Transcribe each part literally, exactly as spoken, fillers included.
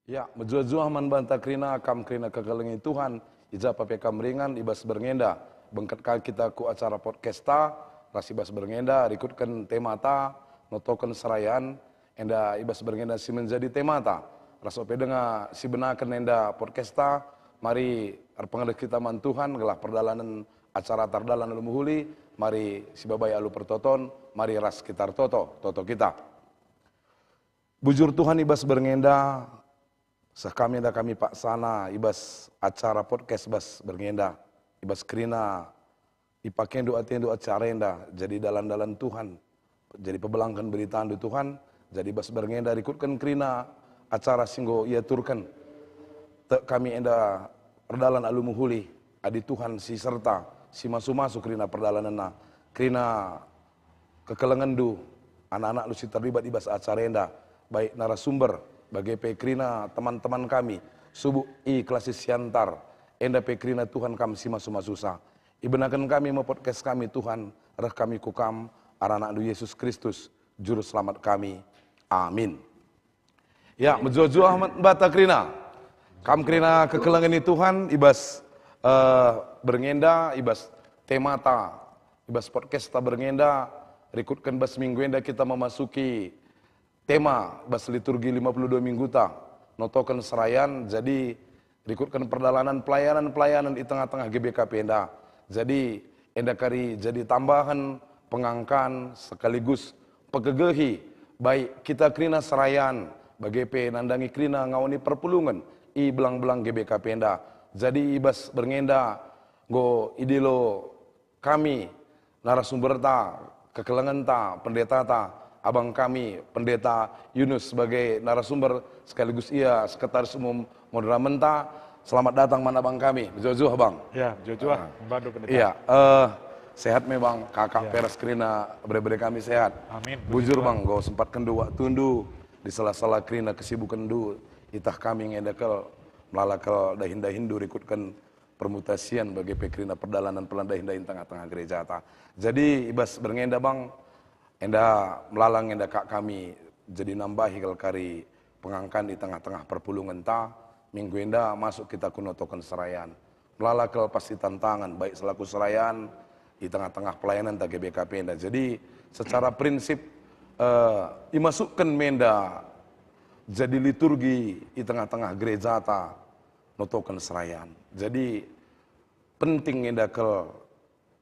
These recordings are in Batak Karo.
Ya, mejuah-juah man banta kerina, kam kerina kekelengen Tuhan, i ja pe kam ringan i bas berngi enda. Bengket ka kita ku acara podcasta, ras i bas berngi enda, rikutken temata, notoken serayan, enda i bas berngi enda si menjadi temata. Ras ope denga si benaken enda podcasta, mari erpengendek kita man Tuhan, gelah perdalanen acara ta erdalan alu mehuli, mari sibabai alu pertoton, mari ras kita ertoto, toto kita. Bujur Tuhan, i bas berngi enda, seh kami enda kami paksana i bas acara podcast bas berngi enda, i bas kerina ipakendu atendu acara enda jadi dalan-dalan Tuhan, jadi pebelangken beritandu Tuhan, jadi i bas berngi enda rikutken kerina acara si enggo iaturken. Tek kami enda erdalan alu mehuli, adi Tuhan si serta, si masu-masu kerina perdalanenna, kerina kekelengenndu, anak-anakndu si terlibat i bas acara enda, baik narasumber, bage pe kerina teman-teman kami, subuk i Klasis Siantar, enda pe kerina Tuhan kam si masu-masusa. Ibenaken kami me podcast kami, Tuhan, reh kami ku Kam, arah AnakNdu Yesus Kristus, Juru Selamat kami. Amin. Ya, mejuah-juah man banta kerina. Kam kerina kekelengen ni Tuhan, i bas, eh, berngi enda, i bas temata, i bas podcasta berngi enda, rikutken bas minggu enda kita memasuki tema bas liturgi lima puluh dua mingguta, notoken serayan, jadi rikutken perdalanan pelayanan-pelayanan i tengah-tengah G B K P enda. Jadi, enda kari jadi tambahen, pengangkan, sekaligus pegegehi, baik kita kerina serayan, bage pe nandangi kerina ngawani perpulungen i belang-belang G B K P enda. Jadi, i bas berngi enda enggo idilo kami, narasumberta, kekelengenta, pendetata, abang kami, Pendeta Yunus sebagai narasumber sekaligus ia Sekretaris Umum Modramenta. Selamat datang man abang kami. Mejuah-juah, Bang. Ya, mejuah-juah, Ah. Membantu Pendeta. Iya, eh, sehat me, Bang, kakak Ya. pe ras kerina bere-bere kami sehat. Amin. Puji Bujur, Tuhan. Bang, enggo sempatkenndu waktundu di sela-sela kerina kesibukenndu, itah kami nge enda kal melala kal dahin-dahinndu rikutken permutasian bage pe kerina perdalanan pelan dahin-dahin tengah-tengah gerejata. Jadi, i bas berngi enda, Bang, enda melala nge enda kak kami jadi nambahi kal kari pengangkan i tengah-tengah perpulungenta. Minggu enda masuk kita ku notoken serayan. Melala kal pasti tantangan, baik selaku serayan i tengah-tengah pelayananta G B K P enda. Jadi, secara prinsip, eh, imasukken me enda jadi liturgi i tengah-tengah gerejata notoken serayan. Jadi, penting enda kal,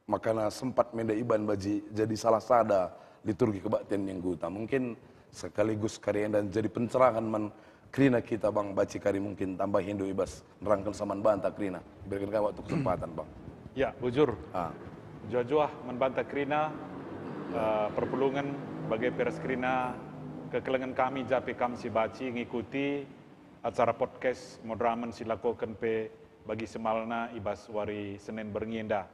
makana sempat me enda iban baji jadi salah sada liturgi kebaktian mingguta. Mungkin sekaligus kari enda jadi pencerahan man kerina kita, Bang, baci kari mungkin tambahindu i bas nerangken saman banta kerina. Berikan kami waktu kesempatan, Bang. Ya, bujur. Ah. Juah-juah man banta kerina, Ya. eh, perpulungen bage pe ras kerina kekelengen kami ja pe kam si baci ngikuti acara podcast Modramen si lakoken pe bagi semalna i bas wari Senin berngi enda.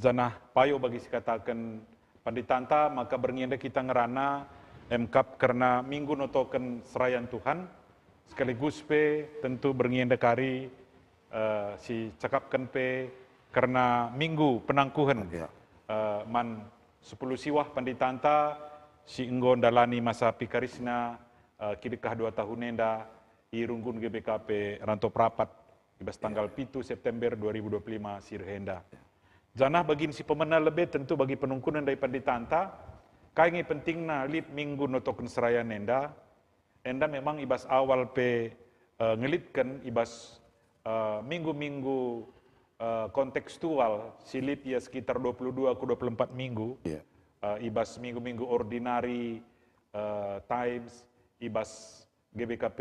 Janah payo bagi sikataken panditanta maka berngi enda kita ngerana emkap kerna Minggu Notoken Serayan Tuhan, sekaligus pe tentu berngi enda kari, eh, sicakapken pe kerna Minggu Penangkuhen, Ya. eh, man sepuluh siwah panditanta si enggo ndalani masa pikarisna, eh, kidekah dua tahun enda i runggun G B K P Rantau Perapat i bas tanggal Ya. pitu September dua ribu dua puluh lima si reh enda. Ya. Janah bagin si pemena lebe tentu bagi penungkunen ndai panditanta, kai nge pentingna lit Minggu Notoken Serayan enda, enda memang i bas awal pe, eh, ngelitken i bas, eh, minggu-minggu, eh, kontekstual si lit ia sekitar dua puluh dua ku dua puluh empat minggu, Iya. eh, i bas minggu-minggu ordinary, eh, times, i bas G B K P,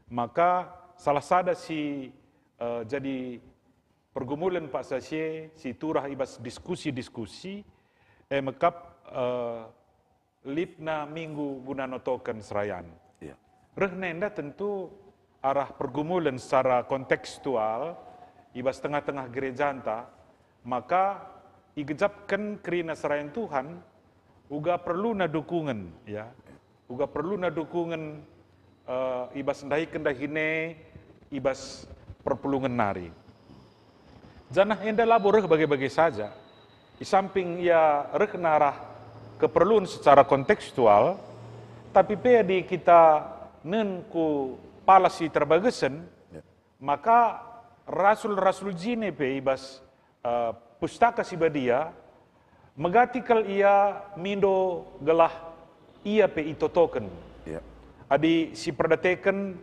maka salah sada si, eh, jadi pergumulen paksa si, si turah i bas diskusi-diskusi, eh, mekap, eh, litna minggu guna notoken serayan. Iya. Rehna enda tentu arah pergumulen secara kontekstual i bas tengah-tengah gerejanta, maka igejapken kerina serayan Tuhan uga perluna dukungen, ya. Uga perluna dukungen, eh, i bas ndahiken dahin e, i bas perpulungen nari. Janah enda labo reh bage-bage saja. I samping ia rehna arah keperlun secara kontekstual, tapi pe adi kita nen ku palas si terbagesen, ya, maka rasul-rasul jine pe i bas, eh, Pustaka Si Badia, megati kal ia mindo gelah ia pe itotoken. Ya. Adi siperdateken,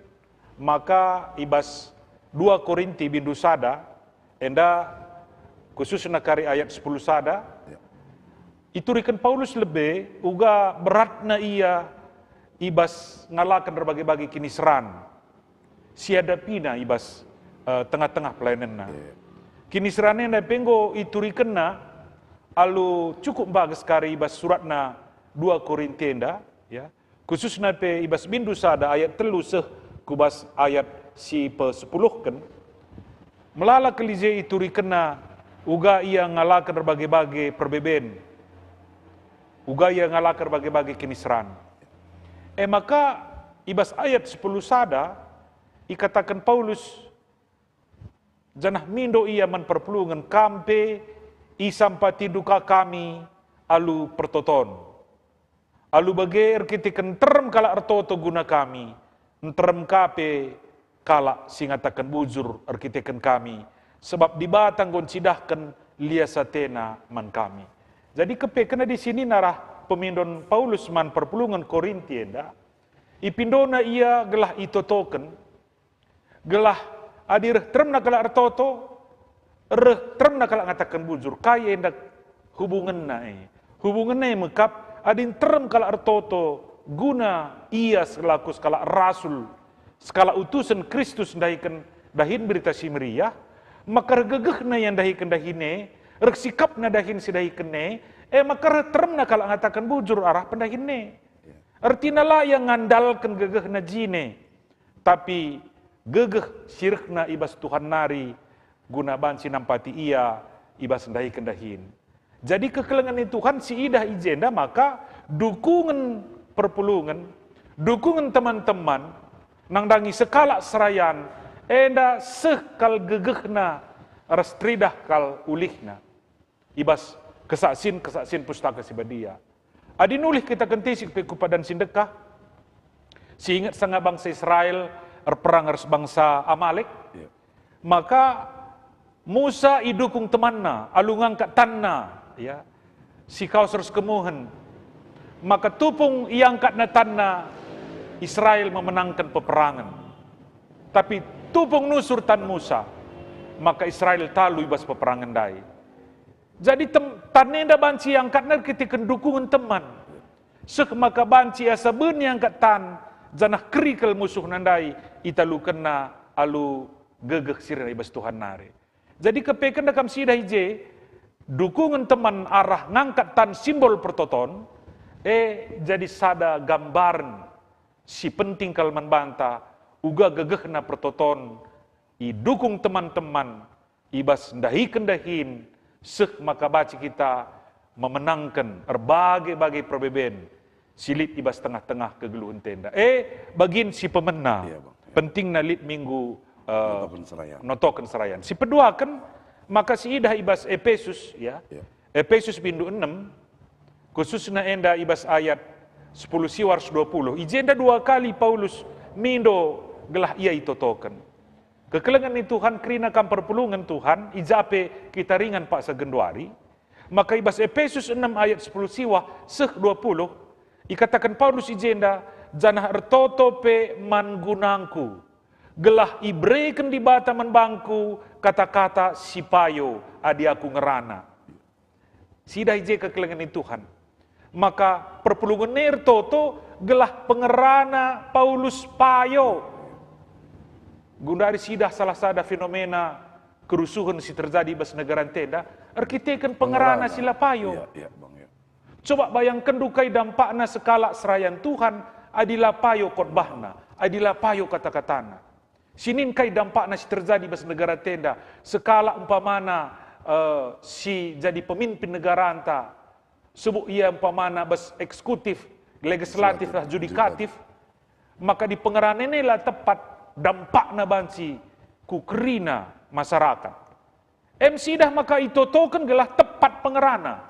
maka i bas dua Korinti bindu sada, enda khususna kari ayat sepuluh sada, ya, ituriken Paulus lebe uga beratna ia i bas ngalaken erbage-bage kiniseran si iadapina i bas, eh, tengah-tengah pelayanenna. Iya. Kiniseran enda pe enggo iturikenna alu cukup mbages kari i bas suratna dua Korinti enda, ya. Khususna pe i bas bindu sada ayat telu seh ku bas ayat si pesepuluhken. Melala kal i je iturikenna uga ia ngalaken erbage-bage perbeben, uga ia ngalaken erbage-bage kiniseran. E maka, i bas ayat sepuluh sada, ikataken Paulus, janah mindo ia man perpulungen, "Kam pe isampatindu ka kami alu pertoton. Alu bage erkiteken nterem kalak ertoto guna kami, nterem ka pe kalak si ngataken bujur erkiteken kami, sebab Dibata enggo ncidahken lias ateNa man kami." Jadi kepeken adi sini narah pemindon Paulus man perpulungen Korinti enda, ipindona ia gelah itotoken, gelah adi reh teremna kalak ertoto, reh teremna kalak ngataken bujur. Kai enda hubungenna e? Hubungenna e me kap, adi nterem kalak ertoto guna ia selaku sekalak rasul, sekalak utusen Kristus ndahiken dahin Berita Si Meriah, maka reh gegehna ia ndahiken dahin e, reh sikapna dahin si dahiken e, e maka reh teremna kalak ngataken bujur arah pendahin e. Ertina la ia ngandalken gegehna jine, tapi gegeh si rehna i bas Tuhan nari guna banci nampati ia i bas ndahiken dahin. Jadi kekelengen ni Tuhan si idah i jenda maka dukungen perpulungen, dukungen teman-teman, nandangi sekalak serayan, enda seh kal gegehna ras teridah kal ulihna i bas kesaksin-kesaksin Pustaka Si Badia. Adi nulih kita kentisik pe ku padan si ndekah, si inget sanga bangsa Israel erperang ras bangsa Amalek, iya, maka Musa idukung temanna alu ngangkat tanna, ya, si kaos ras kemuhen. Maka tupung iangkatna tanna, Israel memenangken peperangen. Tapi tupung nusur tan Musa, maka Israel talu i bas peperangen ndai. Jadi tem-, tan enda banci iangkatna erkiteken dukungen teman. Seh maka banci asa ben iangkat tan, janah keri kal musuhna ndai italukenna alu gegeh si reh i bas Tuhan nari. Jadi kepeken da kam si idah i je, dukungen teman arah ngangkat tan simbol pertoton, e jadi sada gambaren si penting kal man banta, uga gegehna pertoton idukung teman-teman i bas ndahiken dahin, seh maka banci kita memenangken erbage-bage perbeben si lit i bas tengah-tengah kegeluhenta enda. E, bagin si pemena, iya, Bang, iya, pentingna lit minggu, eh, notoken serayan. Notoken serayan. Si peduaken, maka si idah i bas Epesus, ya. Iya. Epesus bindu enem, khususna enda i bas ayat sepuluh siwah ras dua puluh. I jenda dua kali Paulus mindo gelah ia itotoken. Kekelengen ni Tuhan, kerina kam perpulungen Tuhan, i ja pe kita ringan paksa genduari. Maka i bas Epesus enem ayat sepuluh siwah seh dua puluh, ikataken Paulus i jenda, "Janah ertoto pe man gunangku, gelah ibereken Dibata man bangku kata-kata si payo adi aku ngerana." Si idah i je kekelengen ni Tuhan. Maka perpulungen e ertoto gelah pengerana Paulus payo. Gundari si idah salah sada fenomena kerusuhen si terjadi i bas negaranta enda, erkiteken pengerana, pengerana si la payo. Iya, iya, Bang, iya. Coba bayangkenndu kai dampakna sekalak serayan Tuhan adi la payo khotbahna, adi la payo kata-katana. Sinin kai dampakna si terjadi bas negaranta enda, sekalak umpamana, eh, si jadi pemimpin negaranta, subuk ia umpamana bas eksekutif, legislatif, legislatif, ras judikatif, judikatif, maka adi pengerana e la tepat, dampakna banci ku kerina masyarakat. Em si idah maka itotoken gelah tepat pengerana.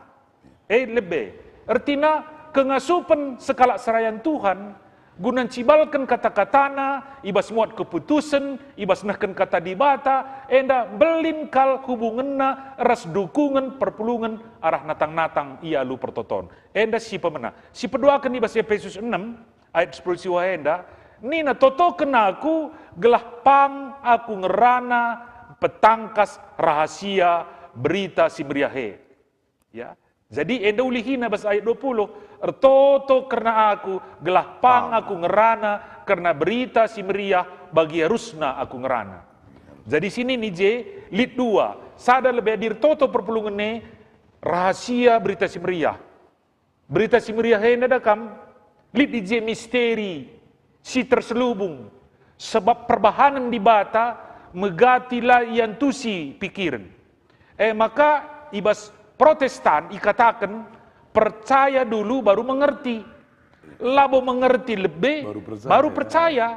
E lebe. Ertina kengasupen sekalak serayan Tuhan Guna ncibalken kata-katana, i bas muat keputusen, i bas nehken kata Dibata, enda mbelin kal hubungenna ras dukungen perpulungen arah natang-natang i alu pertoton. Enda si pemena. Si peduaken i bas Epesus enem ayat sepuluh siwah enda, nina, "Totoken aku, gelah pang aku ngerana petangkas rahasia Berita Si Meriah e." Ya. Jadi enda ulihina bas ayat dua puluh, "Ertoto kerna aku, gelah pang aku ngerana kerna Berita Si Meriah bagi arusna aku ngerana." Jadi sini ni je lit dua, sada lebe adi ertoto perpulungen e, rahasia Berita Si Meriah. Berita Si Meriah enda da kam, lit i je misteri si terselubung, sebab perbahanen Dibata megati la iantusi pikiren. E maka i bas Protestan ikataken, "Percaya dulu baru mengerti." Labo mengerti lebe, Baru percaya. baru percaya.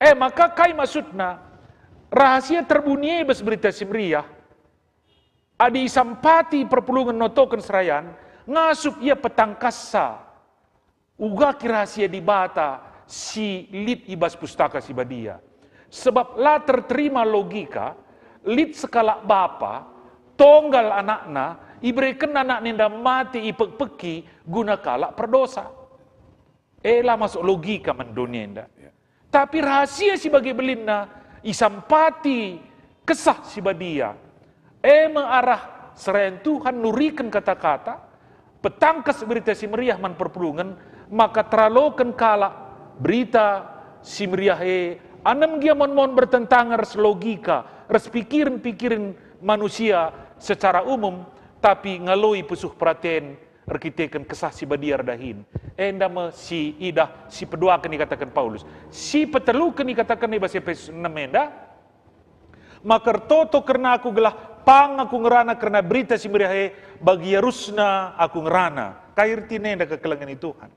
E maka kai maksudna? Rahasia terbuni e bas Berita Si Meriah. Adi isampati perpulungen notoken serayan, ngasup ia petangkassa, ugaki rahasia Dibata si lit i bas Pustaka Si Badia. Sebab la terterima logika, lit sekalak bapa, tonggal anakna, ibereken anak enda mate ipekpeki guna kalak perdosa. E la masuk logika man doni enda. Ya. Tapi rahasia si bage belinna isampati Kesah Si Badia. E me arah serayan Tuhan nuriken kata-kata, petangkas Berita Si Meriah man perpulungen, maka teraloken kalak Berita Si Meriah e, anem gia mon-mon bertentangan ras logika, ras pikiren-pikiren manusia secara umum, tapi ngaloi pusuh peraten erkiteken Kesah Si Badia erdahin. Enda me si idah si peduaken ikataken Paulus. Si peteluken ikataken i bas Epesus enem enda, "Maka ertoto kerna aku gelah pang aku ngerana kerna Berita Si Meriah e bagi arusna aku ngerana." Kai ertina enda kekelengen i Tuhan?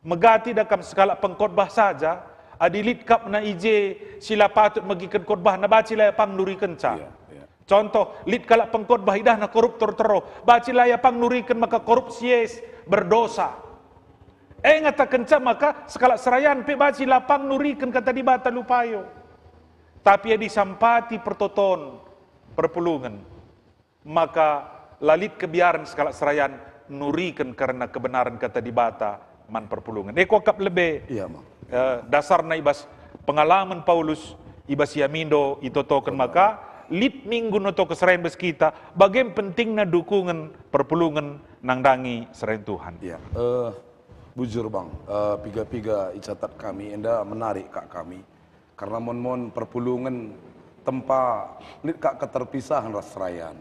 Megati da kam sekalak pengkhotbah saja, adi lit kap na i je si la patut megiken khotbahna, banci la ia pang nurikenca. Iya, iya. Contoh, lit kalak pengkhotbah idahna koruptor terroh, banci la ia pang nuriken maka korupsi e berdosa. E ngatakenca maka sekalak serayan pe banci la pang nuriken kata Dibata lupayo. Tapi adi sampati pertoton perpulungen, maka la lit kebiaren sekalak serayan nuriken kerna kebenaren kata Dibata man perpulungen. E kuakap lebe, Iya, Mang. eh, dasarna i bas pengalamen Paulus, i bas iamindo itotoken maka lit minggu notoken serayan bas kita, bage pentingna dukungen perpulungen nandangi serayan Tuhan. Iya, eh, bujur, Bang. Eh, piga-piga icatat kami, enda menarik kak kami. Karna mon-mon perpulungen tempa lit kak keterpisahen ras serayan.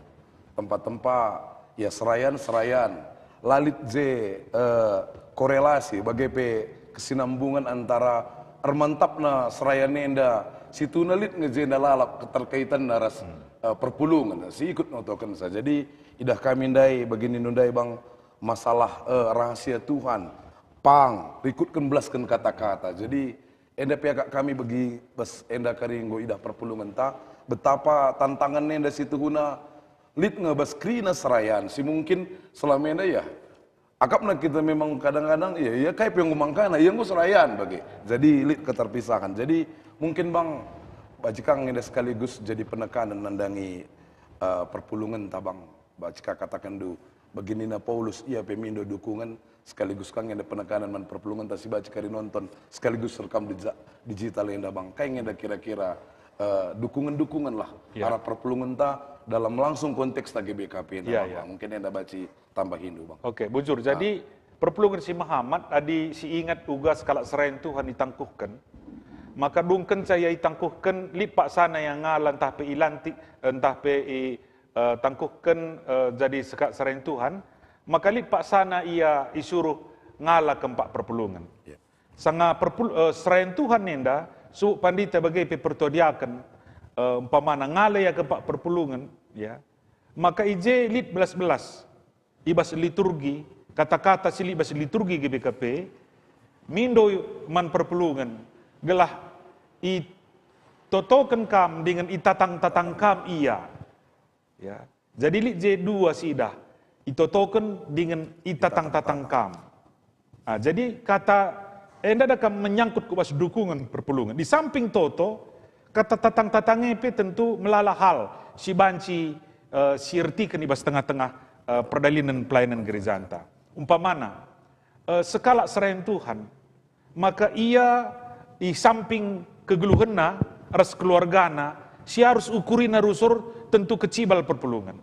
Tempa-tempa, ya, serayan, serayan. La lit je, eh, korelasi, bage pe kesinambungan antara ermantapna serayan enda, situhuna lit nge je enda lalap keterkaitanna ras, Hmm. eh, perpulungen, si ikut notokenca. Jadi, idah kami ndai, baginindo ndai, Bang, masalah, eh, rahasia Tuhan, pang, rikutken belasken kata-kata. Jadi, enda pe akap kami bagi bas enda kari enggo idah perpulungenta, betapa tantangen enda situhuna lit nge bas kerina serayan si mungkin selama enda, ya, akapna kita memang kadang-kadang, ya, ya, kai pe enggo mangkana, ya, enggo serayan bage. Jadi, lit keterpisahan. Jadi, mungkin, Bang, banci kang enda sekaligus jadi penekanen nandangi, eh, perpulungenta, Bang. Banci ka katakenndu, bagi nina Paulus, ia pe mindo dukungen, sekaligus kang enda penekanen man perpulungenta si banci kari nonton, sekaligus rekam dija-, digital enda, Bang. Kai nge enda kira-kira, eh, dukungen-dukungen lah, Ya. arah perpulungenta dalam langsung konteks ta G B K P enda, Ya, Bang. Ya. Mungkin enda banci tambahindu, Bang. Oke, bujur. Ah. Jadi, perpulungen si mehamat, adi si ingat uga sekalak serayan Tuhan itangkuhken, maka dungkenca ia itangkuhken, lit paksana ia ngala ntah pe ilantik, ntah pe i, eh, tangkuhken, eh, jadi sekalak serayan Tuhan, maka lit paksana ia isuruh ngala kempak perpulungen. Ya. Sanga perpul-, eh, serayan Tuhan enda, subuk pandita bage pe pertua diaken, eh, umpamana ngala ia kempak perpulungen, ya, maka i je lit belas-belas i bas liturgi, kata-kata si lit bas liturgi G B K P, mindo man perpulungen, gelah itotoken kam dingen itatang-tatang kam ia. Ya. Jadi lit je dua si idah, itotoken dingen itatang-tatang kam. Ah, jadi kata Enda da kam menyangkut ku bas dukungen perpulungen. Di samping toto, kata tatang-tatang e pe tentu melala hal si banci, eh, si ertiken i bas tengah-tengah, eh, perdalanen pelayanan gerejanta. Umpamana, eh, sekalak serayan Tuhan, maka ia i samping kegeluhenna ras keluargana si arus ukurina rusur tentu kecibal perpulungen.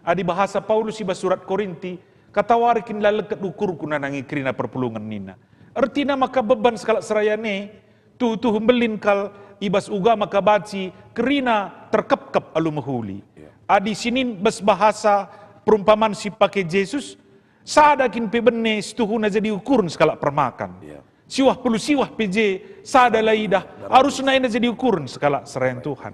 Adi bahasa Paulus i bas surat Korinti, "Katawari kin la leket ukurku nandangi kerina perpulungen," nina. Ertina maka beban sekalak serayan e tuhu-tuhu mbelin kal i bas uga maka banci kerina terkepkep alu mehuli. Ya. Adi sinin bas bahasa perumpaman si pake Jesus, sada kin pe bene situhuna jadi ukuren sekalak permakan. Ya. Siwah puluh siwah pe je sada la idah, arusna enda jadi ukuren sekalak serayan Tuhan.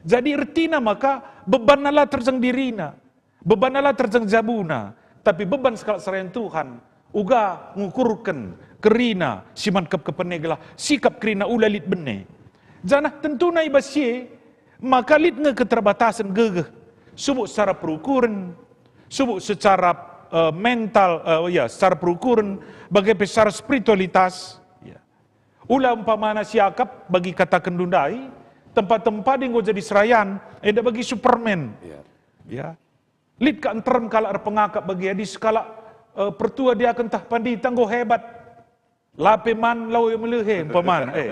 Jadi ertina maka bebanna la terjeng dirina, bebanna la terjeng jabuna, tapi beban sekalak serayan Tuhan, uga ngukurken kerina si man kepkepen e gelah sikap kerina ula lit bene. Janah tentuna i bas si e, maka lit nge keterbatasen gegeh, subuk secara perukuren, subuk secara, eh, mental, eh, ya, secara perukuren, bage pe secara spiritualitas. Ya. Ula umpamana siakap bagi kataken ndai, tempa-tempa enggo jadi serayan, enda bagi Superman. Ya. Ya. Lit ka nterem kalak erpengakap bagi adi sekalak, eh, pertua diaken tah pandita enggo hebat. La pe man lawes melehe umpamana, eh.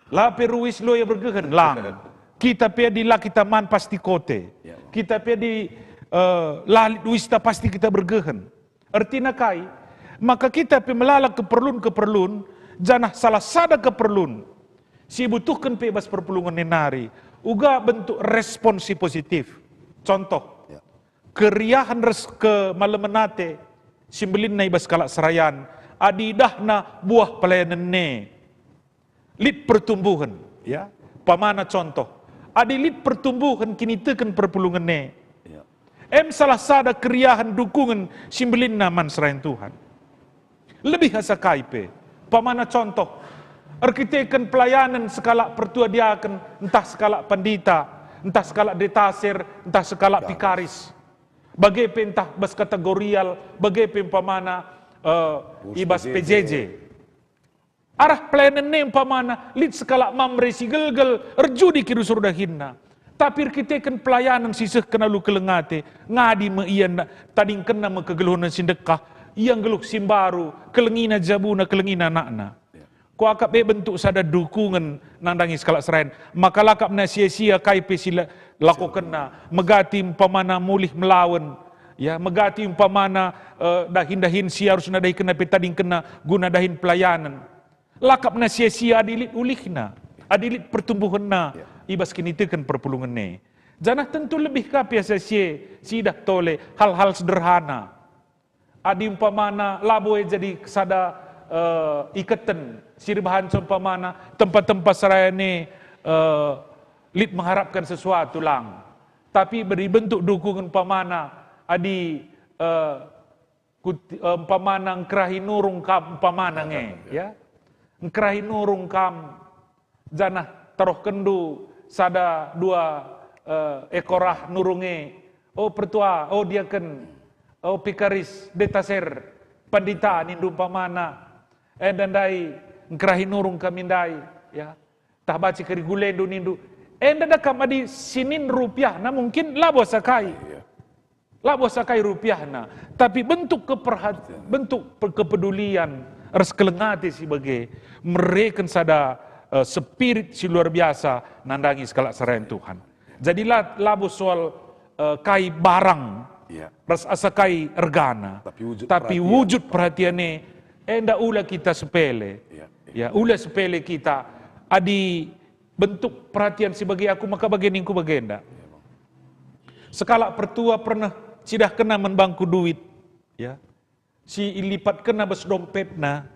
La pe ruis lawes bergehen, lang. Kita pe adi la kita man pasti kote. Ya. Kita pe adi, eh, la lit uista pasti kita bergehen. Ertina kai? Maka kita pe melala keperlun-keperlun, janah salah sada keperlun si ibutuhken pe bas perpulungen e nari uga bentuk respon si positif. Contoh, ya, keriahen ras kemalemen ate si mbelinna i bas kalak serayan, adi idahna buah pelayanen e. Lit pertumbuhen, ya. Pamana contoh, adi lit pertumbuhen kiniteken perpulungen e, ya, em salah sada keriahen dukungen si mbelinna man serayan Tuhan. Lebih asa kai pe, pamana contoh, erkiteken pelayanen sekalak pertua diaken, ntah sekalak pandita, ntah sekalak detaser, ntah sekalak pikaris. Bage pe ntah bas kategorial, bage pe umpamana, eh, i bas P J J. Arah pelayanen e umpamana, lit sekalak Mamre si gelgel, erjudi kirusur dahinna. Tapi erkiteken pelayanen si seh kena alu keleng ate, ngadi me ia nda-, tadingkenna me kegeluhen si ndekah, ia nggeluh si mbaru, kelengina jabuna, kelengina anakna. Ya. Kuakap e bentuk sada dukungen nandangi sekalak serayan. Maka lakap na sia-sia kai pe si la-, lakokenna, megati umpamana mulih melawen, ya, megati umpamana, eh, dahin-dahin si arusna dahikenna pe tadingkenna guna dahin pelayanen. Lakapna sia-sia adi lit ulihna, adi lit pertumbuhenna, ya, i bas kiniteken perpulungen e. Janah tentu lebih ka pe asa si e, si idah tole hal-hal sederhana. Adi umpamana labo e jadi sada, eh, iketen si erbahanca umpamana tempa-tempa serayan e, eh, lit mengharapkan sesuatu lang. Tapi beri bentuk dukungen umpamana adi, eh, Kut-, eh, umpamana ngkerahi nurung kam umpamana nge, ya. Ngkerahi nurung kam, janah taruhkenndu sada dua, eh, ekor ah nurung e. O pertua, o diaken, o pikaris, detaser, pandita nindu umpamana. Enda ndai ngkerahi nurung kami ndai, ya. Tah banci kari gulendu nindu, enda da kam adi sinin rupiahna mungkin labo asa kai. Iya. Labo asa kai rupiahna, tapi bentuk keperhat-, bentuk pe-, kepedulian ras keleng ate si bage mereken sada, eh, spirit si luar biasa nandangi sekalak serayan Tuhan. Jadi la-, labo soal, eh, kai barang, iya, ras asa kai ergana, tapi wujud tapi perhatian. Wujud perhatian e, enda ula kita sepele. Iya, iya. Ya, ula sepele kita. Adi bentuk perhatian si bage aku maka bage ningku bagenda. Sekalak pertua pernah cidahkenna man bangku duit, ya. Si ilipatkenna bas dompetna.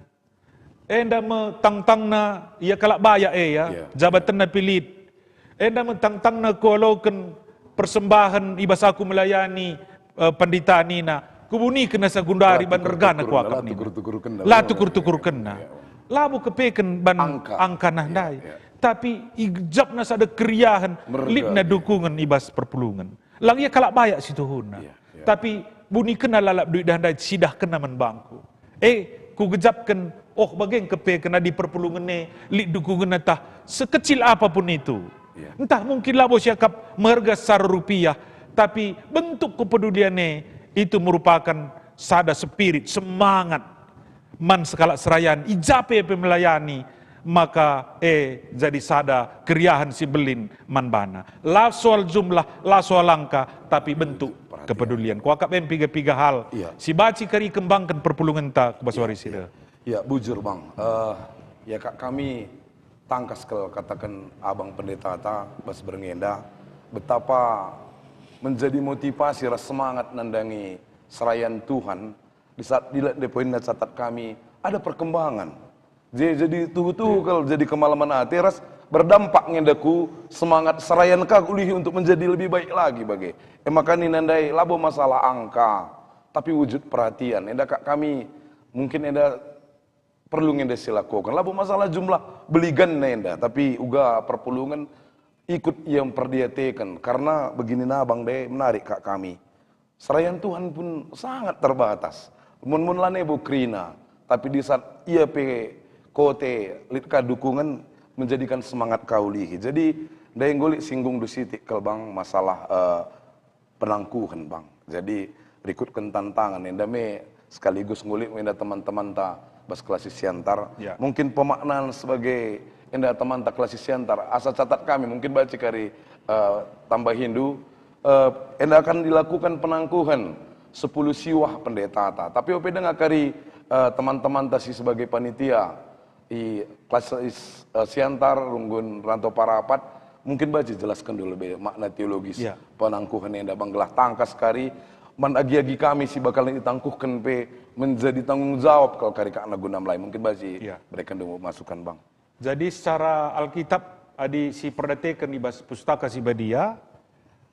Enda me tangtangna, ia kalak bayak e, ya, ya, jabatenna pe lit. Enda me tangtangna kualoken persembahen i bas aku melayani, eh, pandita nina. Kubuniken asa gundari ban ergana kuakap nina. La tukur-tukurkenna. Labo kepeken ban angka nah ndai. Ya, ya. Tapi igejapna sada keriahen, litna dukungen i bas perpulungen. Lang ia kalak bayak situhuna. Ya, ya. Tapi bunikenna lalap duit dah ndai, cidahkenna man bangku. Eh, kugejapken Oh, bage ngkepe kena di perpulungen e, lit dukungenna tah, sekecil apapun itu. Iya. Ntah mungkin labo siakap meherga secara rupiah, tapi bentuk kepedulian e itu merupakan sada spirit, semangat man sekalak serayan, i ja pe pe melayani, maka, eh, jadi sada keriahen si mbelin man bana. La soal jumlah, la soal angka, tapi bentuk perhatian. Kepedulian. Kuakap em piga-piga hal. Iya. Si banci kari ikembangken perpulungenta ku bas wari si deh. Ya, bujur, Bang. Eh, ya, Kak, kami tangkas kal kataken Abang Pendetata bas berngi enda, betapa menjadi motivasi ras semangat nandangi serayan Tuhan di saat dila-, di poinna catat kami ada perkembangan. Je-, jadi tuhu-tuhu kal jadi kemalemen ate ras berdampak nge enda ku semangat serayan ka kulihi untuk menjadi lebih baik lagi bage. E maka nina ndai labo masalah angka, tapi wujud perhatian. Enda, Kak, kami mungkin enda perlu nge enda silakoken. Labo masalah jumlah beligan enda, tapi uga perpulungen ikut ia mperdiateken. Karena begini na, Bang, ndai menarik, Kak, kami. Serayan Tuhan pun sangat terbatas. Mun-mun lane bo kerina, tapi di saat ia pe kote lit ka dukungen menjadikan semangat ka ulihi. Jadi, ndai enggo lit singgung du sitik kal, Bang, masalah, eh, penangkuhen, Bang. Jadi, rikutken tantangan enda me sekaligus ngulik me enda teman-temanta bas Kelasi Siantar. Ya. Mungkin pemaknaan sebagai enda temanta Kelasi Siantar, asa catat kami, mungkin banci kari, eh, tambahindu, eh, enda akan dilakukan penangkuhen sepuluh siwah pendetata. Tapi ope denga kari, eh, teman-temanta si sebagai panitia, i Kelasi, eh, Siantar, runggun Rantau Parapat, mungkin banci jelasken dulu be makna teologis. Ya. Penangkuhen enda, Bang, gelah tangkas kari man agi-agi kami si bakal itangkuhken pe menjadi tanggung jawab kal kari, Kak, na guna melai. Mungkin banci, ya, bereken dulu masukan, Bang. Jadi secara Alkitab, adi si perdateken i bas Pustaka Si Badia,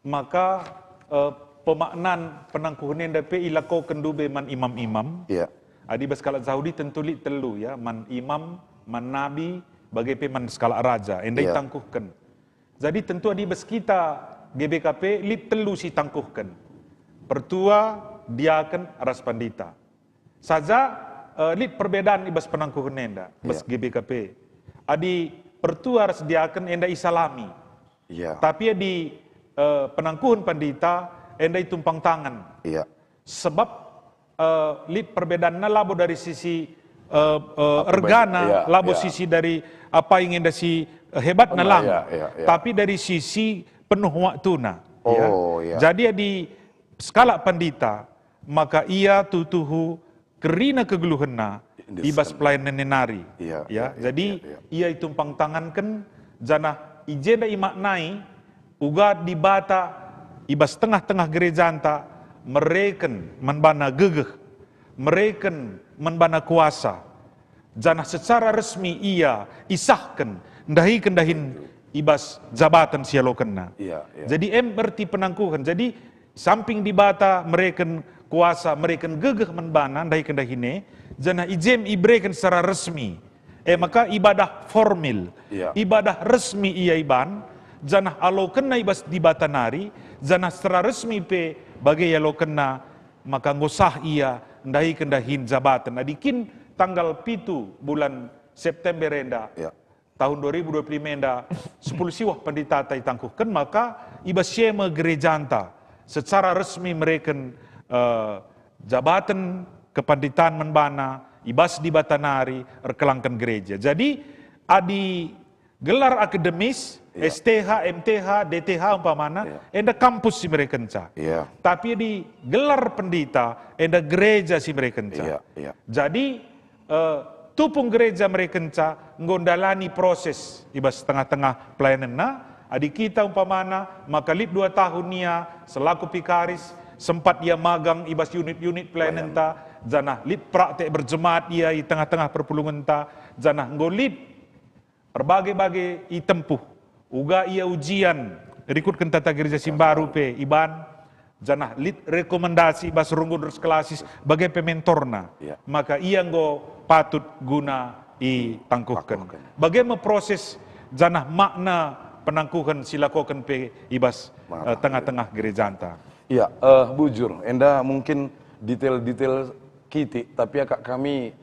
maka, eh, pemaknan penangkuhen enda pe ilakoken dube man imam-imam. Iya. Adi bas kalak Jahudi tentu lit telu, ya, man imam, man nabi, bage pe man sekalak raja, enda, iya, itangkuhken. Jadi tentu adi bas kita G B K P lit telu si tangkuhken. Pertua, diaken, ras pandita. Saja, eh, lit perbedaan i bas penangkuhen enda, bas, iya, G B K P. Adi pertua ras diaken enda isalami. Iya. Tapi adi, eh, penangkuhen pandita enda itumpang tangan. Iya. Sebab, eh, lit perbedaanna labo dari sisi, eh, eh, apa, ergana, iya, labo, iya, sisi dari apa yang enda si, eh, hebatna, lang, iya, iya, iya, tapi dari sisi penuh waktuna, ya. Oh, iya. Jadi adi sekalak pandita, maka ia tuhu-tuhu kerina kegeluhenna i bas pelayanan nari. Iya, ya, iya, iya, jadi, iya, iya, ia itumpang tanganken, janah i jenda imaknai uga Dibata i bas tengah-tengah gerejanta mereken man bana gegeh, mereken man bana kuasa, janah secara resmi ia isahken ndahiken dahin i bas jabaten si ialokenna. Iya, iya. Jadi em erti penangkuhen. Jadi samping Dibata mereken kuasa, mereken gegeh man bana ndahiken dahin e, janah i jem ibereken secara resmi. E maka ibadah formil, iya, ibadah resmi ia iban, janah alokenna i bas Dibata nari, janah secara resmi pe bage ialokenna, maka enggo sah ia ndahiken dahin jabaten. Adi kin tanggal pitu bulan September enda, iya, tahun dua ribu dua puluh lima enda, sepuluh siwah penditata itangkuhken, maka i bas si e me gerejanta secara resmi mereken, eh, jabaten kepanditan man bana, i bas Dibata nari erkelangken gereja. Jadi, adi gelar akademis, iya, S T H, M T H, D T H umpamana, iya, enda kampus si merekenca. Iya. Tapi adi gelar pendita, enda gereja si merekenca. Iya, iya. Jadi, eh, tupung gereja merekenca enggo ndalani proses i bas tengah-tengah pelayanenna. Adi kita umpamana maka lit dua tahun ia selaku pikaris, sempat ia magang i bas unit-unit pelayanenta, janah lit praktek berjemaat ia i tengah-tengah perpulungenta, janah enggo lit erbage-bage itempuh, uga ia ujian, rikutken tata gereja si mbaru pe iban, janah lit rekomendasi i bas runggun ras kelasis bage pe mentorna, iya, maka ia enggo patut guna itangkuhken. Tangkuhken. Bage me proses janah makna penangkuhen si lakoken pe i bas, eh, tengah-tengah gerejanta? Iya, eh, bujur, enda mungkin detail-detail kitik, tapi akap kami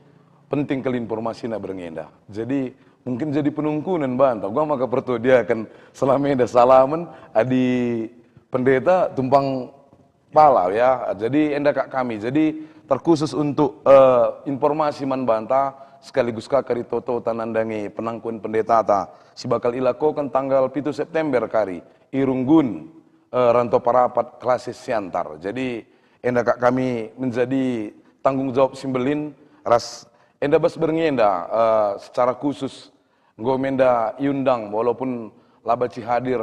penting kal informasina berngi enda. Jadi, mungkin jadi penungkunen banta. Uga maka pertua diaken selama enda salamen, adi pendeta tumpang pala, ya. Jadi, enda kak kami. Jadi, terkhusus untuk, eh, informasi man banta, sekaligus ka kari toto-tota nandangi penangkun pendetata si bakal ilakoken tanggal pitu September kari, i Runggun, eh, Ranto Parapat, Klasis Siantar. Jadi, enda kak kami menjadi tanggung jawab si mbelin ras enda bas berngi enda, eh, secara khusus enggo me enda iundang, walaupun la banci hadir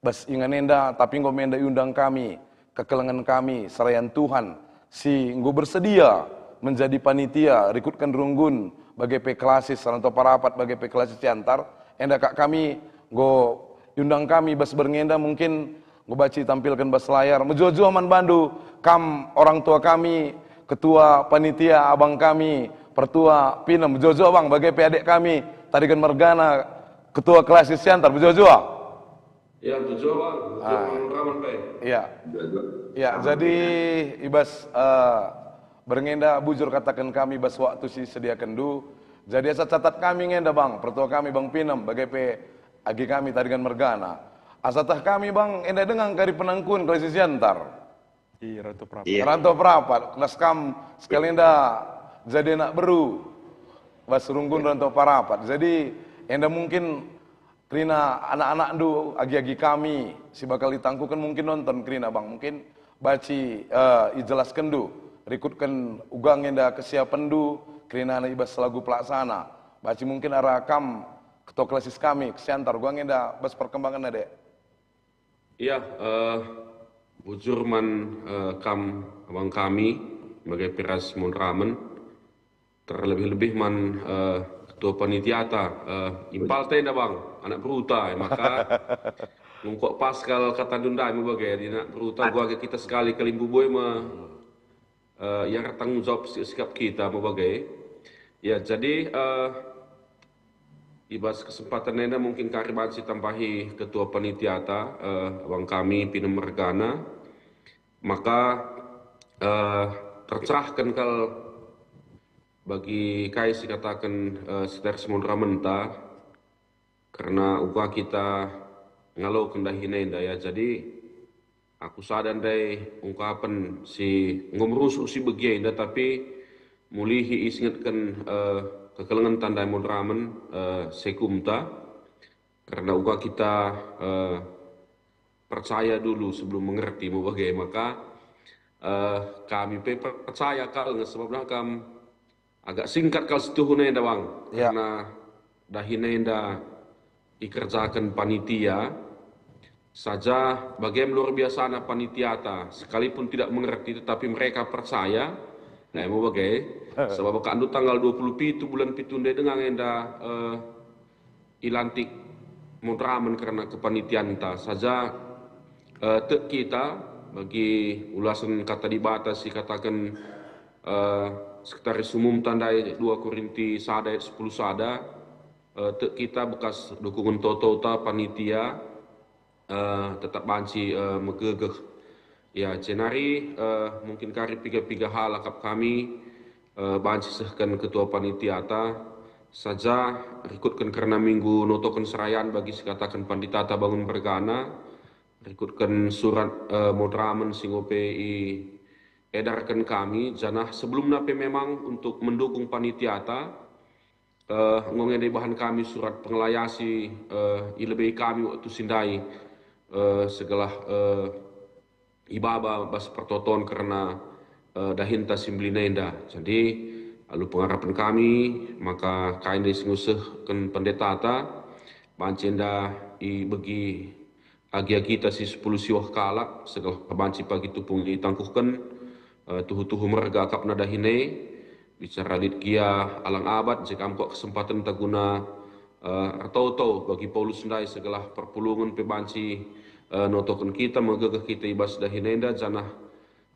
bas ingan enda, tapi enggo me enda iundang kami, kekelengen kami, serayan Tuhan, si enggo bersedia menjadi panitia rikutken Runggun, bage pe Klasis Ranto Parapat, bage pe Klasis Siantar, enda kak kami enggo iundang kami bas berngi enda, mungkin enggo banci itampilken bas layar. Mejuah-juah man bandu, kam orang tua kami, ketua panitia, abang kami, pertua Pinem, mejuah-juah bang, bage pe adek kami, Tarigan mergana, ketua Klasis Siantar, mejuah-juah. Ya, mejuah-juah, mejuah-juah. Ah. Ramen pe. Ya. Mejuah-juah. Ya, jadi i bas, eh, berngi enda bujur kataken kami bas waktu si sediakenndu. Jadi asa catat kami nge enda bang, pertua kami bang Pinem, bage pe agi kami Tarigan mergana. Asa tah kami bang, enda denga kari penangkun Klasis Siantar. I Ranto Parapat. Iya. Ranto Parapat, kelas kam sekali enda jadi anak beru. Bas Runggun Ranto Parapat. Jadi, enda mungkin kerina anak-anakndu, agi-agi kami, si bakal itangkuken mungkin nonton kerina, Bang. Mungkin banci, eh, ijelaskenndu, rikutken uga nge enda kesiapenndu, kerina i bas lagu pelaksana. Banci mungkin arah kam, ketua klasis kami, Siantar, uga nge enda bas perkembangenna, Dek. Iya, eh, bujur man, eh, kam abang kami, bage pe ras Mon Ramen, terlebih-lebih man, eh, ketua panitiata, eh, impal tenda bang, anak beruta, eh, maka nungkok pas kal katandu ndai me bage, di anak beruta, gua kita sekali kalimbubu e me, eh, yang ertanggung jawab si-, sikap kita me bage. Ya, jadi, eh, i bas kesempatan enda mungkin kari banci tambahi ketua panitiata, eh, abang kami Pinem mergana, maka, eh, tercerahken kal bagi kai si kataken, eh, Seter Simon Ramenta, kerna uga kita ngaloken dahin enda, ya. Jadi, aku sada ndai ungkapen si enggo merusuh si begi enda, tapi mulihi isingetken, eh, kekelengenta ndai Mon Ramen, eh, sekumta, kerna uga kita, eh, percaya dulu sebelum mengerti, me bage. Maka, eh, kami pe percaya kal nge, sebabna kam agak singkat kal situhuna enda, Bang. Ya. Karena dahin enda ikerjaken panitia saja, bagem luar biasana panitiata, sekalipun tidak mengerti, tetapi mereka percaya. Nah, me bage, sebab kak ndu tanggal dua puluh pitu bulan pitu ndai denga enda, eh, ilantik Mon Ramen kerna kepanitianta saja, eh, tek kita bagi ulasen Kata Dibata si kataken, eh, Sekretaris Umumta ndai dua Korinti sada ayat sepuluh sada, eh, tek kita bekas dukungen toto-tota panitia, eh, tetap banci, eh, megegeh. Ya, jenari, eh, mungkin kari piga-piga hal akap kami, eh, banci sehken ketua panitiata, saja rikutken kerna minggu notoken serayan bagi si kataken panditata bangun mergana, rikutken surat, eh, Mon Ramen si enggo pe iedarken kami, janah sebelumna pe memang untuk mendukung panitiata, eh, enggo nge ibahan kami surat pengelayasi, eh, ilebei kami waktu si ndai, eh, segelah, eh, ibaba bas pertoton kerna, eh, dahinta si mbelin enda. Jadi, alu pengarapen kami, maka kai ndai si ngusehken pendetata, banci enda ibegi agi-agita si sepuluh siwah kalak, segelah banci pagi tupung itangkuhken, eh, tuhu-tuhu merga akapna dahin e, bicara lit gia alang abat, je kam kuak kesempatenta guna, eh, ertoto bagi Paulus ndai segelah perpulungen pe banci, eh, notoken kita, megegeh kita i bas dahin enda, janah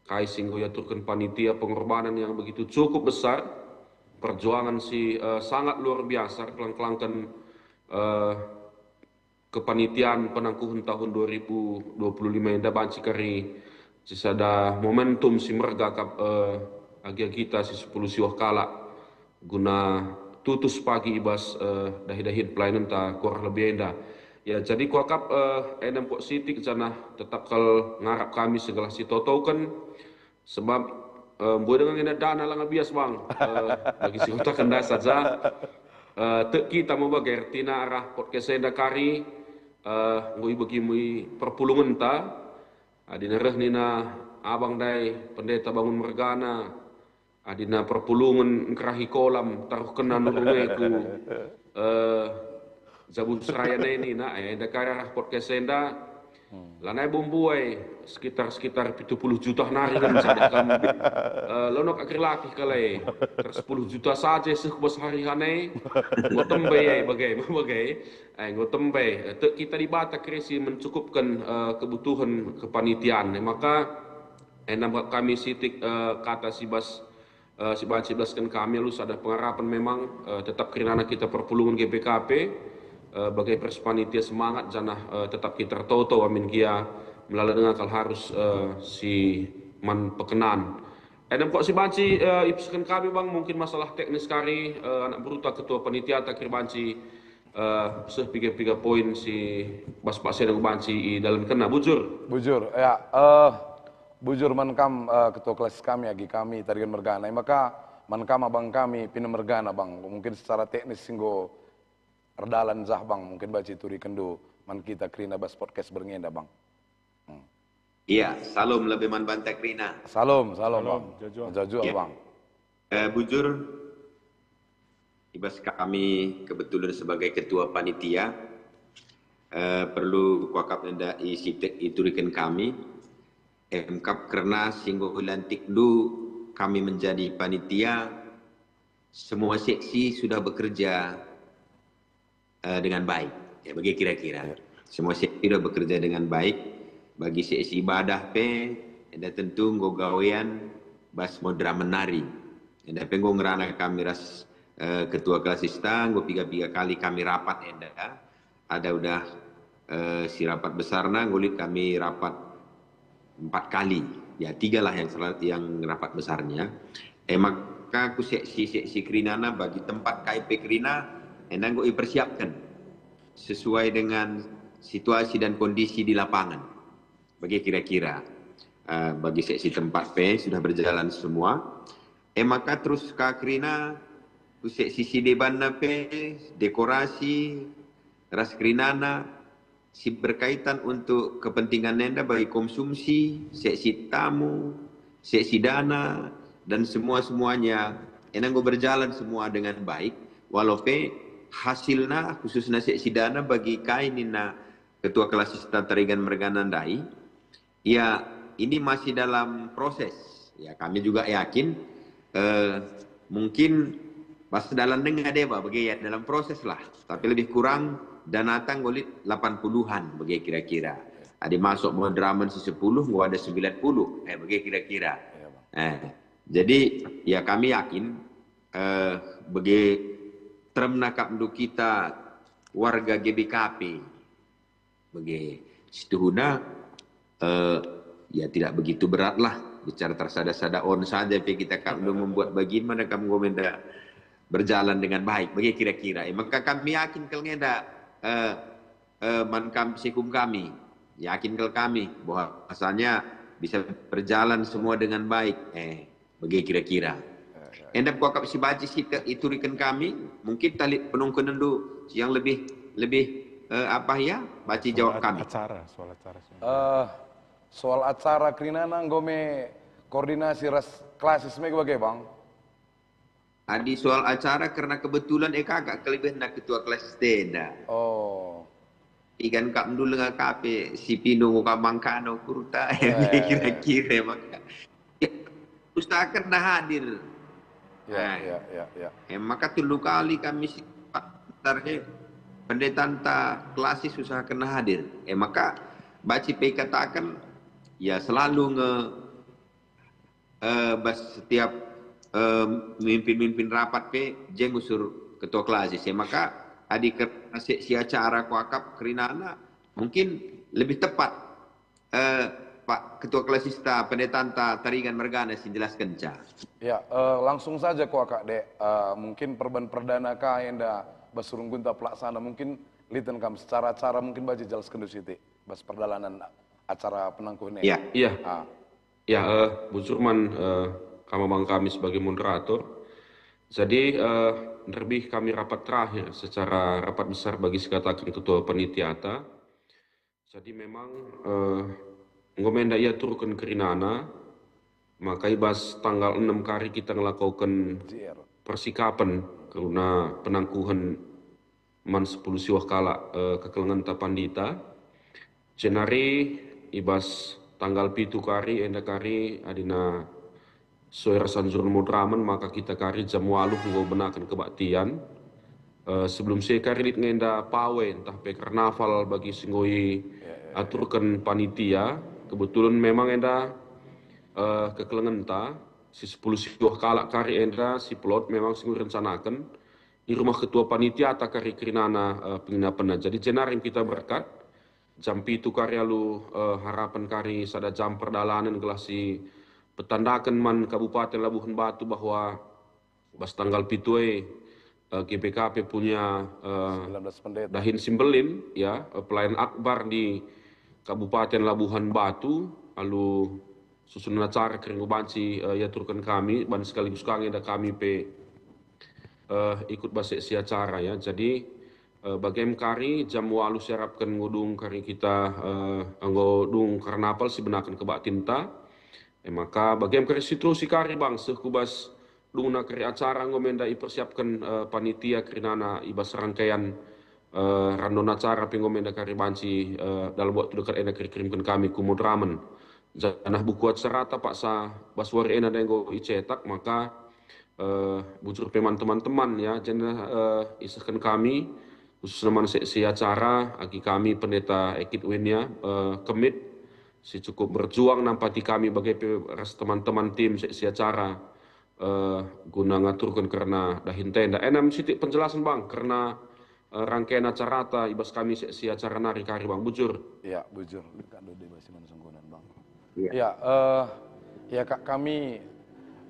kai si enggo iaturken panitia, pengorbanan yang begitu cukup besar, perjuangan si, eh, sangat luar biasa, erkeleng-kelengken, eh, kepanitian penangkuhen tahun dua ribu dua puluh lima enda banci kari sisada momentum si merga akap, eh, agi-agita si sepuluh siwah kalak. guna tutus pagi i bas, eh, dahi-dahin pelayanenta kurang lebih enda. Ya, jadi kuakap, eh, enda me kok sitik janah tetap kal ngarap kami segelah sitotoken, sebab, eh, mbue denga enda dana langa bias, Bang. Eh, bagi si kota kendai saja. Eh, tek kita me bage ertina arah podcast enda kari, eh, enggo ibegi mui perpulungenta. Adina reh nina abang ndai, pendeta bangun mergana, adina perpulungen ngkerahi kolam, taruhkenna nurung e ku, eh, jabu seraya nai nina, eh, enda kari arah podcast enda, lanai bumbuai sekitar, sekitar pitu puluh juta nari kan, sada kam, eh, lonok akhir latih kalai, ter sepuluh juta saja seh ku bas hari hanai, enggo tembe ai, bage, bage, eh, enggo tembe, eh, tek kita Dibata keri si mencukupken, eh, kebutuhan kepanitian, eh, maka, eh, nambah kami sitik, eh, kata si bas, eh, si banci ibelasken kami alu sada pengarapen memang, eh, tetap kerinana kita perpulungen G B K P, eh, bage pers panitia semangat janah, eh, tetap kita ertoto amin gia melala denga kal harus, eh, si man pekenan. Enda me kok si banci, eh, iperseken kami, Bang, mungkin masalah teknis kari, eh, anak beruta ketua panitia tak kira banci, eh, seh piga-piga poin si bas paksa banci idalankenna, bujur. Bujur, ya, eh, bujur man kam, eh, ketua klasis kami, agi kami Tarigan Mergana. E maka man kam abang kami Pine Mergana, Bang. Mungkin secara teknis enggo erdalan jah, Bang. Mungkin banci turikenndu man kita kerina bas podcast berngi enda, Bang. Hmm. Iya, salom lebe man banta kerina. Salom, salom, Bang. Jojo. Jojo, ya. Bang. Eh, bujur, ibas kami kebetulan sebagai ketua panitia, eh, perlu kuakap enda isitik ituriken kami. Emkap kerna si enggo ilantikndu kami menjadi panitia, semua seksi sudah bekerja, eh, dengan baik. Ya, bagi kira-kira. Ya. Semua seksi sudah bekerja dengan baik. Bagi seksi ibadah pe, enda tentu enggo gawean bas moderamen nari. Enda pe enggo ngerana kami ras, eh, ketua klasista, enggo piga-piga kali kami rapat enda. Ada udah, eh, si rapat besarna, enggo lit kami rapat empat kali. Ya, tigalah yang sela-, yang rapat besarnya. E maka ku seksi-seksi kerinana bagi tempat kai pe kerina, enda enggo ipersiapken sesuai dengan situasi dan kondisi di lapangan. Bagi kira-kira, eh, bagi seksi tempat pe sudah berjalan semua. E maka terus ka kerina, ku seksi si debanna pe, dekorasi, ras kerinana, si berkaitan untuk kepentingan enda bagi konsumsi, seksi tamu, seksi dana, dan semua-semuanya, enda enggo berjalan semua dengan baik, walau pe hasilna, khususna seksi dana bagi kai nina ketua klasista Tarigan Mergana ndai, ya, ini masih dalam proses. Ya, kami juga yakin, eh, mungkin pas dalan denga deba bage ya, dalam proses lah. Tapi lebih kurang danata enggo lit lapan puluhan bage kira-kira. Adi masuk moderamen si sepuluh, enggo ada sembilan puluh. Eh, bage kira-kira. Iya, Bang. Eh, jadi, ya, kami yakin, eh, bage terem nakapndu kita warga G B K P. Bage, situhuna, eh, ya tidak begitu berat lah, bicara tersada-sada on saja pe kita, kam membuat bagin, mana kam enggo enda berjalan dengan baik, bage kira-kira. Eh, maka kami yakin kal enda, eh, eh, man kam sikum kami, yakin kal kami bahwasanya bisa berjalan semua dengan baik. Eh, bage kira-kira. Ya, ya, ya. Enda kuakap si banci si te-, ituriken kami, mungkin tali penungkunenndu yang lebih, lebih, eh, apa ya, banci jawab kami. Soal acara, soal acara sebenarnya. Eh, soal acara kerinana enggo me koordinasi ras klasis me bage, Bang? Adi soal acara kerna kebetulan e kakak kelebihen ketua klasis enda. Oh. Igan kap ndul nga kape si pinung uka mangkano kurta, eh, kira-kira maka. Usahaken na hadir. Ya, nah, ya, ya, ya. Eh, maka telu kali kami si, ntar, eh, pendetanta klasis usahaken na hadir. Eh, maka banci pe ikataken, ya, selalu nge, eh, bas setiap, eh, mimpin-mimpin rapat pe, jeng usur ketua klasis. Eh, maka adi kerna seksi acara kuakap kerinana, mungkin lebih tepat, eh, Pak Ketua Kelasista Pendetanta Taringan mergana si jelaskenca. Ya, eh, langsung saja kuakap, Dek. Eh, mungkin perban perdana ka enda bas runggunta pelaksana, mungkin liten kam secara acara mungkin banci jelasken dulu sitik bas perdalanan acara penangkuhen e. Ya. Iya. Ah, Ya, eh, bujur man, eh, kam abang kami sebagai moderator. Jadi, eh, nderbih kami rapat terakhir secara rapat besar bagi sikataken ketua panitiata. Jadi memang, eh, enggo menda iaturken kerinana, maka i bas tanggal enem kari kita ngelakoken J R. persikapen kerna penangkuhen man sepuluh siwah kalak, eh, kekelengenta pandita. Jenari i bas tanggal pitu kari enda kari adina sue ras anjuren moderamen maka kita kari jam waluh enggo benaken kebaktian. Eh, sebelum si e kari lit nge enda pawe ntah pe karnaval bagi si enggo iaturken panitia. Kebetulan memang enda, eh, kekelengenta si sepuluh siwah kalak kari enda si pelot memang si enggo irencanaken i rumah ketua panitiata kari kerinana, eh, penginapenna. Jadi jenari kita berkat jam pitu kari alu, eh, harapen kari sada jam perdalanen gelah si petandaken man Kabupaten Labuhan Batu bahwa bas tanggal pitu e, eh, G B K P punya, eh, Sembilan belas pendeta. dahin si mbelin, ya, eh, pelayan akbar di Kabupaten Labuhan Batu, alu susunan acara kari enggo banci, eh, iaturken kami, ban sekaligus ka nge enda kami pe, eh, ikut bas seksi acara, ya. Jadi, eh, bagem kari jam waluh siarapken enggo dung kari kita, eh, enggo dung karnaval si benaken kebaktinta. E maka bagem kari si terusi kari bang seh ku bas dungna kari acara enggo menda ipersiapken, eh, panitia kerinana i bas rangkaian, eh, randon acara pe enggo menda kari banci, eh, dalam waktu dekat enda kari kirimken kami ku moderamen. Janah buku acarata paksa bas wari enda enggo icetak, maka, eh, bujur pe man teman-teman, ya, janah, eh, isehken kami, khususna man seksi acara, agi kami Pendeta Ekit Win, ya, eh, Kemit, si cukup berjuang nampati kami bage pe ras teman-teman tim seksi acara, eh, guna ngaturken kerna dahin tenda. Enem sitik penjelasan, Bang, kerna, eh, rangkaian acarata i bas kami seksi acara nari kari, Bang. Bujur. Ya, bujur. Kak Dode basi mana sunggunan, Bang. Iya. Ya, eh, ya, Kak, kami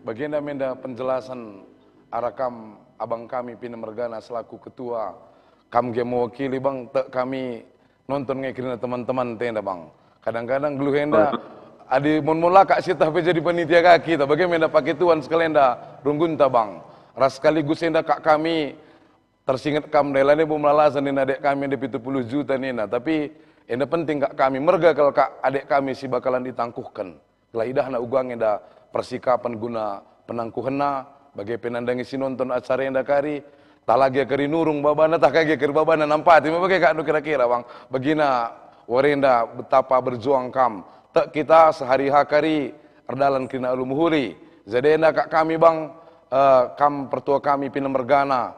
bagenda menda penjelasan arah kam, abang kami Pina mergana selaku ketua, kam ge mewakili, Bang, tek kami nonton nge kerina teman-teman tenda, Bang. Kadang-kadang geluh enda, adi mon-mon la kak sieteh pe jadi panitia ka kita, bage menda pake Tuhan sekali enda runggunta, Bang. Ras sekaligus enda kak kami tersinget kam ndai, la nina bo melalasen nina adek kami enda pitu puluh juta nina, tapi enda penting kak kami, merga kal kak adek kami si bakalan itangkuhken. Gelah idahna uga nge enda persikapen guna penangkuhenna, bage pe nandangi si nonton acara enda kari, tah lage kari nurung babana, tah kage kari babana nampati me bage kak kira-kira, Bang. Bagina warenda betapa berjuang kam. Tek kita sehari ha kari erdalan kerina alu mehuli. Jadi enda kak kami, Bang, eh, kam pertua kami Pina mergana.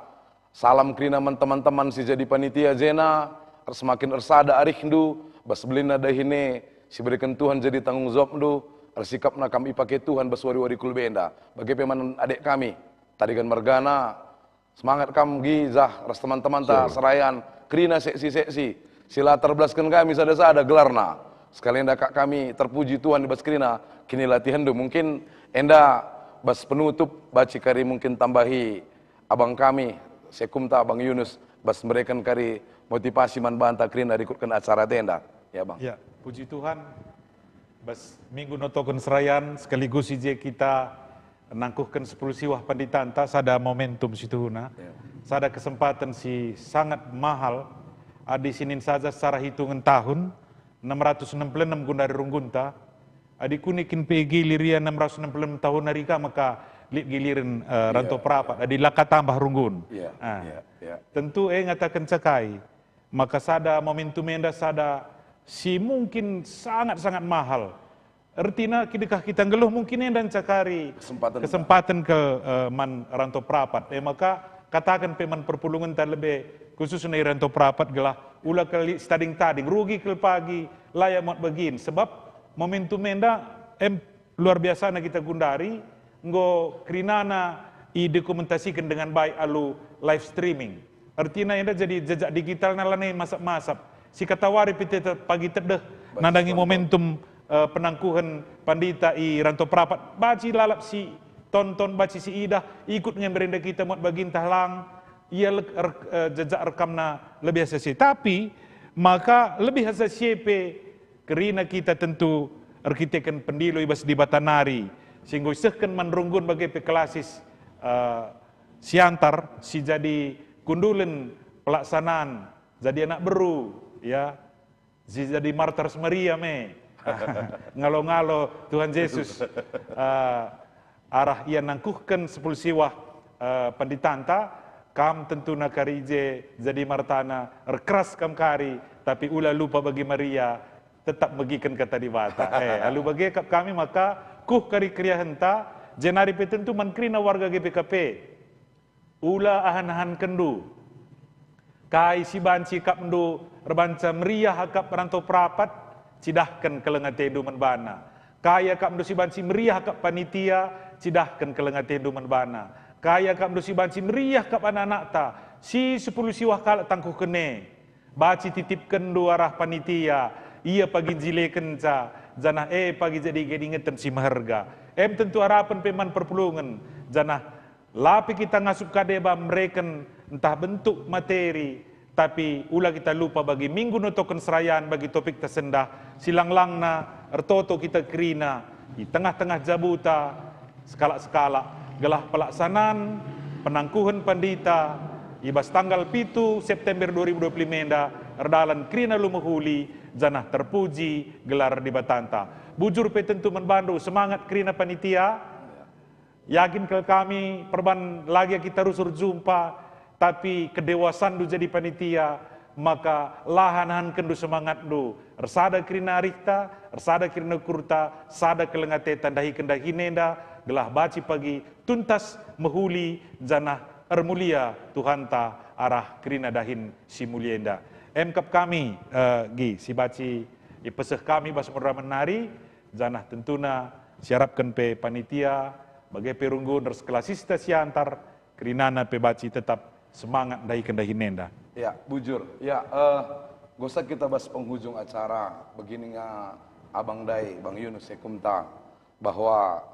Salam kerina man teman-teman si jadi panitia jena, semakin ersada arihndu, bas belinna dahin e si bereken Tuhan jadi tanggung jawabndu, ersikapna kam ipake Tuhan bas wari-wari ku lebe enda. Bage pe man adek kami, Tarigan mergana, semangat kam Gi, Jah, ras teman-temanta Serayan, kerina seksi-seksi, si la terbelasken kami sada-sada gelarna. Sekali enda kak kami terpuji Tuhan i bas kerina kinilatihenndu. Mungkin enda bas penutup banci kari mungkin tambahi abang kami, sekumta Abang Yunus, bas mereken kari motivasi man banta kerina rikutken acara tenda. Ya, Bang. Ya, puji Tuhan, bas minggu notoken Serayan sekaligus i je kita nangkuhken sepuluh siwah panditanta, sada momentum situhuna, Ya. sada kesempaten si sangat mahal. Adi sinin saja secara hitungen tahun, enam ratus enam puluh enam gundari runggunta, adi kune kin pe gilir ia enam ratus enam puluh enam tahun nari ka maka lit giliren, eh, Ranto Iya, Perapat, adi la ka tambah runggun. Iya, Ah. iya, iya. Tentu, eh, ngataken cakai, maka sada momentum enda sada si mungkin sangat-sangat mahal. Ertina kidekah kita nggeluh mungkin enda encakari Kesempaten. Kesempaten ke, eh, man Ranto Perapat. Eh, maka kataken pe man perpulungenta lebe khususna i Ranto Perapat gelah ula kali stading-tading, rugi kal pagi, layak muat bagin. Sebab momentum enda, em, luar biasana kita gundari, enggo kerinana idokumentasiken dengan baik alu live streaming. Ertina enda jadi jejak digitalna lanai masap-masap. Sikatawari pe tetap pagi tedeh nandangi momentum eh, penangkuhen pandita i Ranto Perapat. Banci lalap si tonton, banci si idah, ikut nge berenda kita muat bagi ntah lang, ia lek-, er-, eh, jejak rekamna lebih asa si. Tapi, maka lebih asa si pe kerina kita tentu erkiteken pendilo i bas Dibata nari, si enggo isehken man runggun bage pe klasis, eh, Siantar, si jadi kundulen pelaksanaan, jadi anak beru, ya, si jadi martir Maria me. Ngalo-ngalo Tuhan Jesus, eh, arah ia nangkuhken sepuluh siwah, eh, panditanta, kam tentuna kari i je jadi martana, erkeras kam kari, tapi ula lupa bagi Maria, tetap megiken Kata Dibata. Eh, alu bage kap kami maka kuh kari keriahenta, jenari pe tentu man kerina warga G B K P. Ula ahan-ahankenndu. Kai si banci akapndu erbanca meriah akap Ranto Perapat, cidahken keleng atendu man bana. Kai akapndu si banci meriah akap panitia, cidahken keleng atendu man bana. Kai akapndu si banci meriah akap anak-anakta, si sepuluh siwah kalak tangkuhken e. Banci titipkenndu arah panitia, ia pagi njilekenca, janah e pagi jadi ingeten si meherga. Em tentu arapen pe man perpulungen, janah la pe kita ngasup ka deba mereken ntah bentuk materi, tapi ula kita lupa bagi minggu notoken serayan bagi topikta sendah, si lang-langna ertoto kita kerina i tengah-tengah jabuta, sekalak-sekalak, gelah pelaksanaan penangkuhen pandita i bas tanggal pitu September dua ribu dua puluh lima enda erdalan kerina alu mehuli, janah terpuji gelar Dibatanta. Bujur pe tentu man bandu semangat kerina panitia. Yakin kal kami perban lagi kita rusur jumpa, tapi kedewasanndu jadi panitia, maka la ahan-ahankenndu semangatndu, ersada kerina arihta, ersada kerina ukurta, sada keleng ateta ndahiken dahin enda, gelah banci pagi tuntas mehuli janah ermulia Tuhanta arah kerina dahin si mulia enda. Em kap kami, eh, Gi, si banci ipeseh kami bas moderamen nari, janah tentuna siarapken pe panitia, bage pe runggun ras kelasista Siantar, kerinana pe banci tetap semangat ndahiken dahin enda. Ya, bujur. Ya, eh, gosa kita bas penghujung acara, begini nga Abang Dai, Bang Yunus, sekumta, bahwa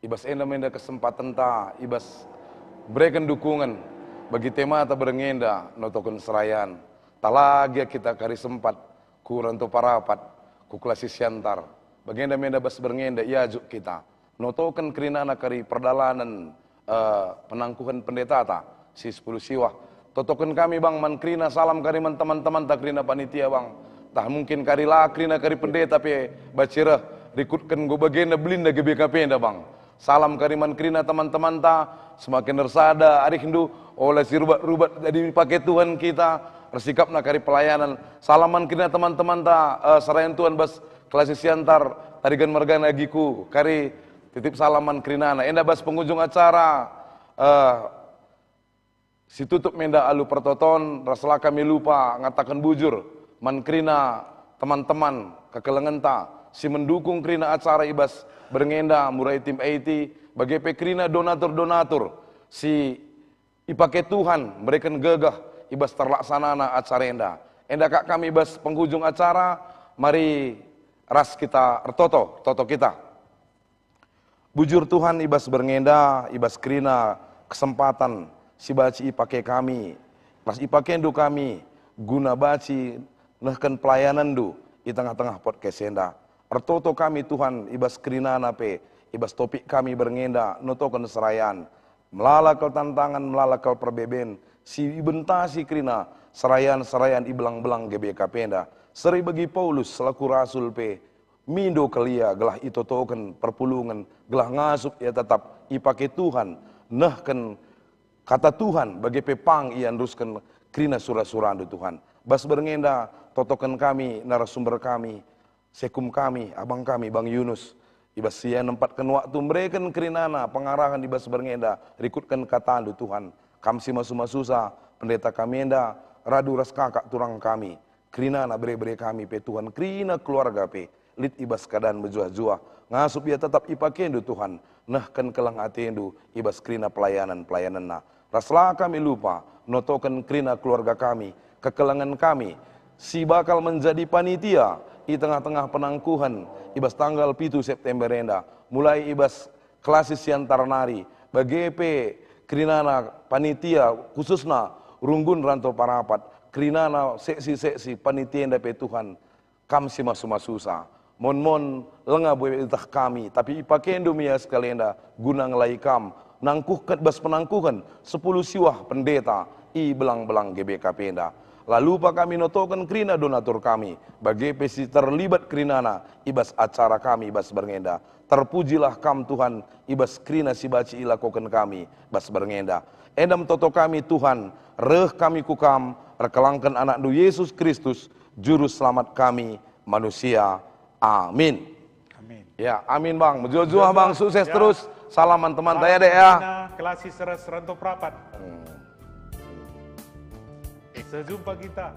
i bas enda me enda kesempatenta, i bas bereken dukungen bagi temata bereng enda notoken serayan. Talagia kita kari sempat ku Ranto Parapat, ku Kelasi Siantar. Bagenda me enda bas bereng enda iajuk kita notoken kerinana kari perdalanen, eh, penangkuhen pendetata si sepuluh siwah. Totoken kami, Bang, man kerina, salam kari man teman-temanta kerina panitia, Bang. Tah mungkin kari la kerina kari pendeta pe banci reh rikutken enggo bagenda belinda G B K P enda, Bang. Salam kari man kerina teman-temanta, semakin ersada arihndu, ola si rubat-rubat jadi pake Tuhan kita, ersikapna kari pelayanan. Salam man kerina teman-temanta, eh, serayan Tuhan bas Kelasi Siantar, Tarigan mergana agiku, kari titip salam man kerinana. Enda bas penghujung acara, eh, si tutup me enda alu pertoton, ras la kami lupa ngataken bujur man kerina teman-teman kekelengenta si mendukung kerina acara i bas bereng enda, mulai tim I T, bage pe kerina donatur-donatur si ipake Tuhan mereken gegeh i bas terlaksanana acara enda. Enda kap kami i bas penghujung acara, mari ras kita ertoto, ertoto kita. Bujur Tuhan, i bas bereng enda, i bas kerina kesempatan si banci ipake kami, ras ipakendu kami, guna banci nehken pelayanenndu i tengah-tengah podcast enda. Ertoto kami, Tuhan, i bas kerinana pe, i bas topik kami bereng enda, notoken serayan. Melala kal tantangan, melala kal perbeben, si ibentasi kerina serayan-serayan i belang-belang G B K P enda. Seri bagi Paulus selaku rasul pe, mindo kal ia gelah itotoken perpulungen, gelah ngasup ia tetap ipake Tuhan, nehken kata Tuhan, bage pe pang ia nerusken kerina sura-surandu, Tuhan. Bas bereng enda, totoken kami, narasumber kami, sekum kami, abang kami, Bang Yunus, i bas ia nempatken waktu mereken kerinana pengarahen i bas bereng enda, rikutken katandu, Tuhan. Kam si masu-masusa, pendeta kami enda, radu ras kakak turang kami. Kerinana bere-bere kami pe, Tuhan, kerina keluarga pe, lit i bas keadaan mejuah-juah. Ngasup ia tetap ipakendu, Tuhan, nehken keleng atendu i bas kerina pelayanan-pelayanenna. Ras la kami lupa notoken kerina keluarga kami, kekelengen kami, si bakal menjadi panitia i tengah-tengah penangkuhen i bas tanggal pitu September enda, mulai i bas klasis siantar nari, bage pe kerinana panitia khususna Runggun Rantau Parapat, kerinana seksi-seksi panitia enda pe Tuhan, Kam si masu-masusa. Mon-mon lenga bueteh kami, tapi ipakendu me ia sekalenda guna ngelai Kam. Nangkuhken bas penangkuhen sepuluh siwah pendeta i belang-belang G B K P enda. La lupa kami notoken kerina donatur kami, bage pe si terlibat kerinana i bas acara kami bas berngi enda. Terpujilah Kam, Tuhan, i bas kerina si banci ilakoken kami bas berngi enda. Enda me toto kami, Tuhan, reh kami ku Kam, erkelangken AnakNdu Yesus Kristus, Juru Selamat kami, manusia. Amin. Amin. Ya, amin, Bang. Mejuah-juah, Bang. Sukses Ya. Terus. Salam man teman Salam saya deh ya. Kerina, Klasis ras Rantau Parapat. Sampai jumpa kita.